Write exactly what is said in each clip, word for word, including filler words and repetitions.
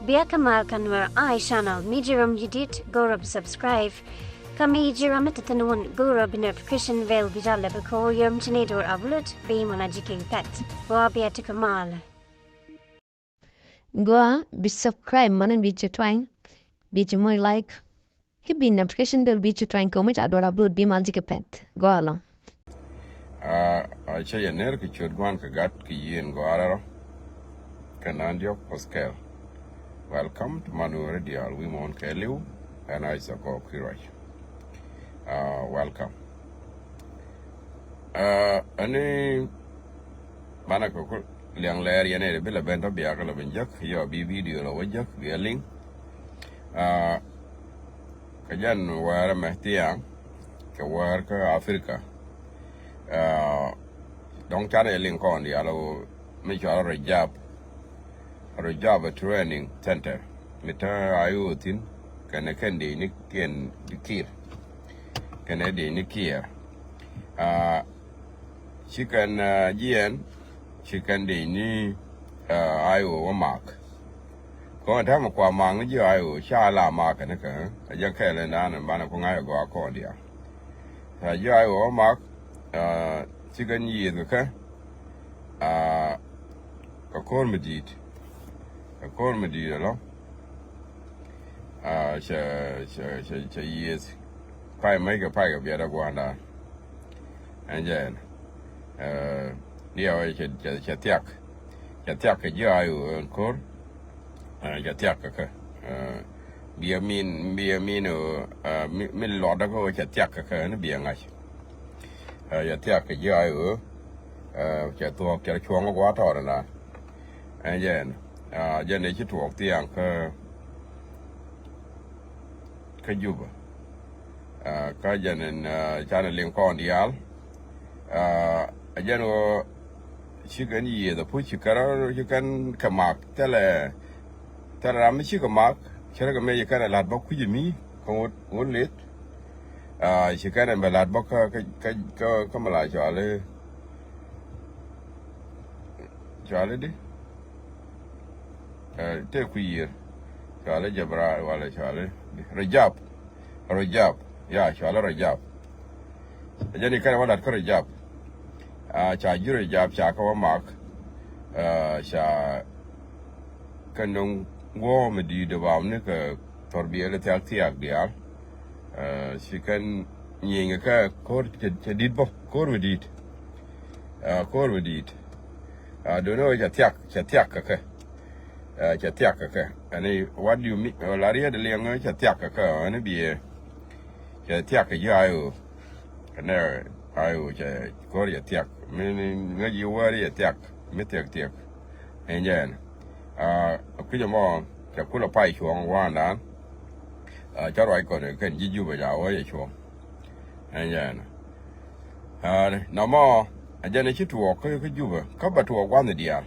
Bia kä mal kä Nuer Eye Channel, mi ji̱ rom ji̱ dit go̱o̱r rɔ bi subscribe. Kä mi ji̱ rom mi te thi̱n wun go̱o̱r rɔ bi notification bell bi jal lɛ bi ko̱o̱r yom ci ni do̱r upload bi mɔna ji̱ ki̱n pɛt. Gua bia ti kä mal. Gua bi subscribe mɔna bi ci twany, bi ci moc like. Ki bi notification bell bi ci twany kɛ mi ca do̱r upload bi mal ji̱ kɛ pɛt. Gua lɔ. A cä yɛ ner kɛ ciöt gua̱n kɛ gat kɛ yieen gɔaa rɛl rɔ. Kɛ naan diɔ̱k Pascal. Welcome to Manuel Radio, wi̱i̱ muɔ̱ɔ̱n kɛɛliw. Ɛn a cä kɔ kui̱ ruac. A welcome. A ɛni banɛ kɛ ku liɛŋ lɛɛr yɛn ɛ bi lɛ ben tɔ biak lɛ ben jek yɔ bi video lɛ wä jek bi a liŋ. A kɛ jɛn wäär ɛmɛ thiaŋ kɛ wäär kä Africa. A dɔ̱ŋ canɛ liŋ kɔn diaal ɔ mi cɔal Rajab. Rajab Training Center mi te a yo̱o̱ thi̱n kɛnɛ kɛn diecni kiɛn di kiɛr. Kɛnɛ diecni kiɛr. A ci kɛn jiɛɛn ci kɛn diecni a yo̱o̱ wä mak. Kɔn täämɛ kua maŋ ji̱ a yo̱o̱ ca la mak kɛn kɛ a jɛ kɛɛl in da̱a̱n in banɛ ku ŋa̱c a gɔaa kɔn diaal. Ca ji̱ a yo̱o̱ wä mak. A ci kɛn yiëëth kɛ kɛ a kɛ ko̱r mi di̱i̱t. Kɛ ko̱r mi di̱i̱t ɛlɔ. A cɛ cɛ cɛ cɛ yiëëth. Pay mec kɛ pay kɛ biɛt a gua̱a̱ndan. Ɛn jɛ ɛn. Diɛ wä cɛ cɛ thiak. Cɛ thiak kɛ ji̱ a yo̱o̱ ɛn ko̱r. Ɛ, cɛ thiak kɛ kɛ. Ɛ, biɛ min, biɛ min, ɛ, mi, mi lɔt dä kɛ cɛ thiak kɛ kɛ ni biɛ ŋa̱c. Ɛ, cɛ thiak kɛ ji̱ a yo̱o̱. Ɛ, cɛ thuɔ̱k cɛ cuɔ̱ŋ kɛ gua̱a̱ tɔɔr ɛn da̱a̱n. Ɛn jɛn. Ɛ, jɛn ɛ ci tuɔɔk thiaŋ kä, kä Jubɛ. Ɛ, kä jɛn ɛn, ɛ, canɛ liŋ kɔn diaal. Ɛ, jɛn ɣöö ci kɛn yiëëth apuc ci kɛn rɔ ci kɛn kɛ mak thilɛ. Thilɛ ram mi ci kɛ mak cärɛ kɛ mëë ci kɛn ɛ la̱t bä kui̱c mi kä ŋot ŋot leth. Ɛ, ci kɛn ɛ bɛ la̱t bä kä kä kä kä mi la cɔali cɔali di. Ɛ, tëë kui̱ yiër cɔali Jabra wala cɔali di Rajab. Rajab ya cɔali Rajab. Ɛ jɛn i̱ kɛn ɛ wä la̱t kä Rajab. A ca ji̱ Rajab ca kä wä mak. Ɛ, ca kɛn nöŋ guɔ̱ɔ̱m mi di̱i̱t dee bam ni kɛ thɔr biɛl thiak thiak diaal. Ɛ, ci kɛn nyieny kɛ kɛ ko̱r cɛ di̱t bä ko̱r mi di̱i̱t. Ɛ, ko̱r mi di̱i̱t. Ɛ, duundɛ ɣöö cɛ thiak cɛ thiak kɛ kɛ. Ɛ, cɛ thiak kɛ kɛ ɛn i̱ what do you mean? Ɛ, la riet liɛŋ cɛ thiak kɛ kɛ ɛn i̱ biɛ. Cɛ thiak kɛ ji̱ a yo̱o̱. Kɛ nɛ a yo̱o̱ cɛ ko̱r cɛ thiak mi ŋäc ji̱ wäär cɛ thiak mi thiak thiak. Ɛn jɛ ɛn. Ɛ, kui̱c ɛmɔ cɛ kulɛ pay cuɔ̱ɔ̱ŋ wa̱a̱ndan. Ɛ, cä ruac kɔn kɛn ji̱ Jubɛ ca wä cɛ cuɔ̱ɔ̱ŋ. Ɛn jɛ ɛn. Ɛ, nɔmɔ ɛ jɛn ɛ ci tuɔɔk kä kä Jubɛ kä bɛ tuɔɔk gua̱nh diaal.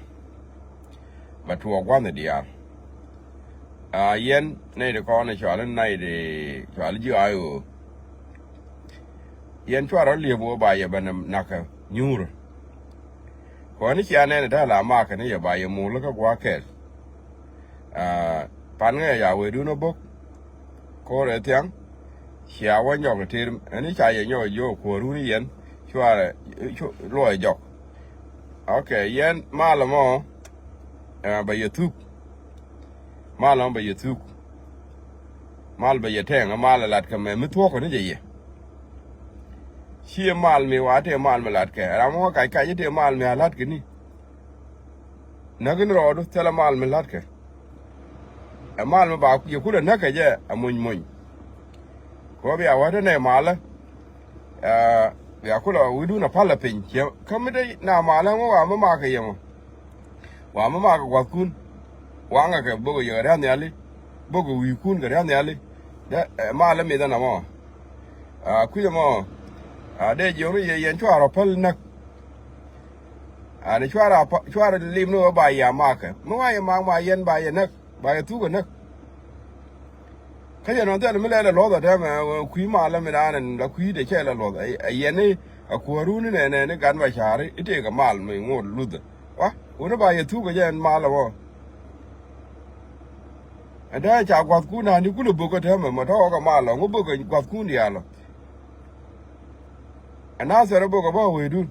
Bɛ tuɔɔk gua̱nh diaal. A yɛn nɛy ti kɔn cɔal in nɛy ti cɔal ji̱ a yo̱o̱. Yɛn cuarɛ liep wä ba yɛ bɛ nakä nyuurä. Kɔn i̱ cia nɛn ɛ tɛ̈ la makä ni yɛ ba yɛ mul kä gua̱a̱k kɛl. A pan ŋɛ ya wee dun ɛ bok. Ko̱r ɛ thiaŋ. Cia wä nyɔk ɛ ter ɛn i̱ ca yɛ nyɔk ɛ jiök kuäärun i̱ yɛn cuarɛ luɔc jɔk. Ok, yɛn mal ɛmɔ. Ɛ, bɛ yɛ thuk. Mal ɛmɔ bɛ yɛ thuk. Mal bɛ yɛ tɛŋ ɛ mal ɛ latkɛ mɛ mi thuɔ̱kɛ ni jɛ yɛ. Ciɛ mal mi wa tëë mal mi latkɛ ram wä kac kac tëë mal mi a latkɛ ni. Näk in rɔɔdu thilɛ mal mi latkɛ. Ɛ mal mi ba yɛ kulɛ näkɛ jɛ ɛ mony mony. Kɛ wä bia wä te nɛ malä. Ɛ, bia kulɛ wi̱dun a palä piny ciɛ kä mi te na malä ŋu wa mi makɛ yɛ mɔ. Wa mi makɛ gua̱thkun waŋɛ kɛ bäkɛ yɛ ria̱th nhiali. Bäkɛ wi̱i̱kun kɛ ria̱th nhiali. Dee, ɛ, malä mithä na mɔ. A kui̱cä mɔ. A dee jiɔk ni yɛ yɛn cuarɛ päl näk. Ani cuarɛ lim ni wä ba yɛ makɛ mi wa yɛ mak ma yɛn ba yɛ näk. Ba yɛ thuk ɛ näk. Kä jɛ nɔn thil mi lɛl ɛ luɔth ɛ tɛmɛ kui̱ malä mi daanɛ la kui̱ dee cɛ la luɔth ɛ yɛn ni. Ɛ kuäärun ni nɛnɛ ni gan ba ca̱ri i̱ tëëkɛ mal mi ŋot luthɛ. Wa wuni ba yɛ thuk ɛ jɛ ɛn mal ɛmɔ. Ɛn täämɛ ca gua̱thkun nani kulɛ bök kä täämɛ mɔ tɔ̱ ɣɔk ɛ mal ɔ ŋu bök ɛ gua̱thkun diaal ɔ. Ɛ Nathɛr ɛ bök ɛ bä wecdun.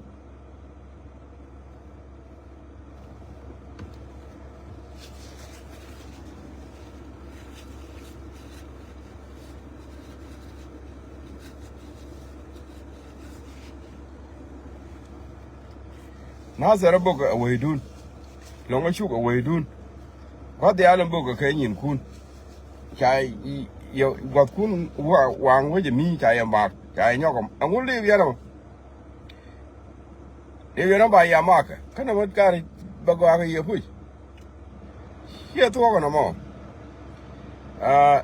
Nathɛr ɛ bök ɛ wecdun. Lɔ̱ŋ ɛ cuk ɛ wecdun. Gua̱th diaal ɛ bök ɛ kɛ nyinkun. Ca yɛ gua̱thkun waŋ wec ɛ mi ca yɛ mak ca yɛ nyɔk ɛŋu liw yɛn ɔ. Liw yɛn ɔ ba yɛ makɛ kä nɔmɔ kari bɛ gɔaa kɛ yɛ puc. Ciɛ thuɔ̱k ɔ nɔmɔ.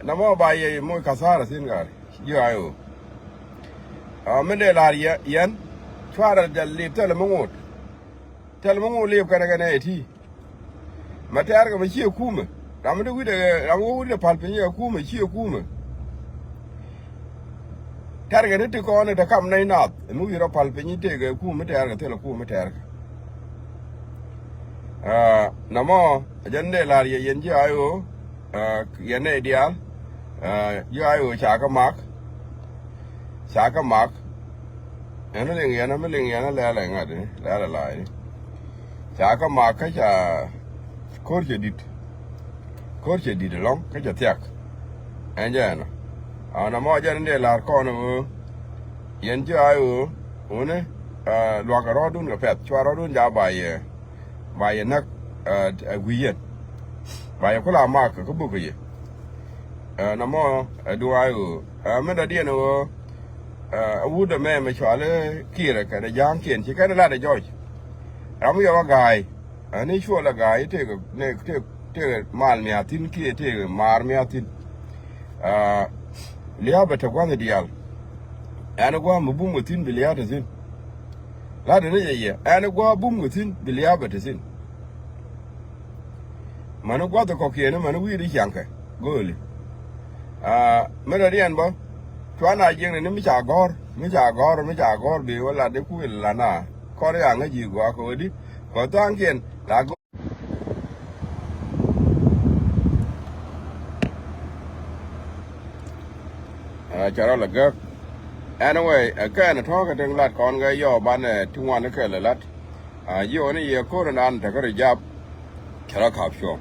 Nɔmɔ ba yɛ moc kathara thi̱n kari ji̱ ay ɣöö min dee la̱r yɛn cuarɛ jɛ lip thilɛ mi ŋot. Thilɛ mi ŋot lip kɛnɛ kɛnɛ ɛ ti. Ma tɛɛrkɛ ma ciɛ kumɛ. Ram mi te wi̱cdɛ ram mi wä wi̱cdɛ pal piny ɛ kumɛ ciɛ kumɛ. Tɛɛrkɛ ni ti kɔn ɛ te kam nɛy naath ɛ mi wi̱i̱ rɔ pal piny tëëkɛ kumɛ tɛɛrkɛ thilɛ kumɛ tɛɛrkɛ. Namɔ ɛ jɛn dee la̱r yɛ yɛn ji̱ ay ɣöö yɛn nɛy diaal ji̱ ay ɣöö ca kɛ mak. Ca kɛ mak. Ɛn liŋ yɛn mi liŋ yɛn lɛl ɛ ŋa̱t lɛl ɛ la̱a̱c. Ca kɛ mak kä ca ko̱r cɛ di̱t. Ko̱r cɛ di̱t ɛlɔ̱ŋ kä cɛ thiak. Ɛn jɛ ɛnɔ. Ɛn ɛmɔ jɛn in dee la̱r kɔn ɛ ɣöö yɛn ji̱ ay ɣöö wuni luakä rɔ̱dun kɛ pɛ̈th cua rɔ̱dun ca ba yɛ ba yɛ näk ɛ gui̱c yɛn. Ba yɛ kula mak kä buk kɛ yɛ. Namɔ ɛ dua̱a̱c ɣöö ɛ min dɔ̱diɛn ɣöö ɛ wut ɛmɛ mɛ cuali kiɛrɛ kɛnɛ ja̱a̱ŋkiɛn ci kɛn lat ɛ jɔc. Ram mi yɔk a ga̱a̱c ɛn i̱ cuɔl ɛ ga̱a̱c i̱ tëëk mal mia̱a̱ thi̱n kiɛ tëëk maar mia̱a̱ thi̱n. Lia̱a̱ bɛ te gua̱th diaal. Ɛn i̱ gua̱a̱ mi bum kɛ thi̱n bi lia̱a̱ te thi̱n. La̱t ɛn i̱ yɛ yɛ ɛn i̱ gua̱a̱ bum kɛ thi̱n bi lia̱a̱ bɛ te thi̱n. Mani gua̱th kɔ̱kiɛn mani wi̱i̱ di ciaŋkɛ gööli. Mi rɔ riɛn bä cuan a jiɛŋni ni mi ca gɔ̱r mi ca gɔ̱r mi ca gɔ̱r bi wä lat di kuil lana. Kɔr ya ŋäc yi gɔaa kɛ wä di kɔ thaŋkiɛn la gɔ̱r. Ca rɔ lɛ gäk. Anyway ɛ kɛn ɛ tɔ̱ɔ̱kɛ tiŋ lat kɔn kɛ yɔɔ banɛ ti ŋuan kɛ lɛ lat. Ji̱ ɣän i̱ yɛ ko̱r inan tekä ri jap. Cɛ rɔ ka̱p cuɔ̱ɔ̱ŋ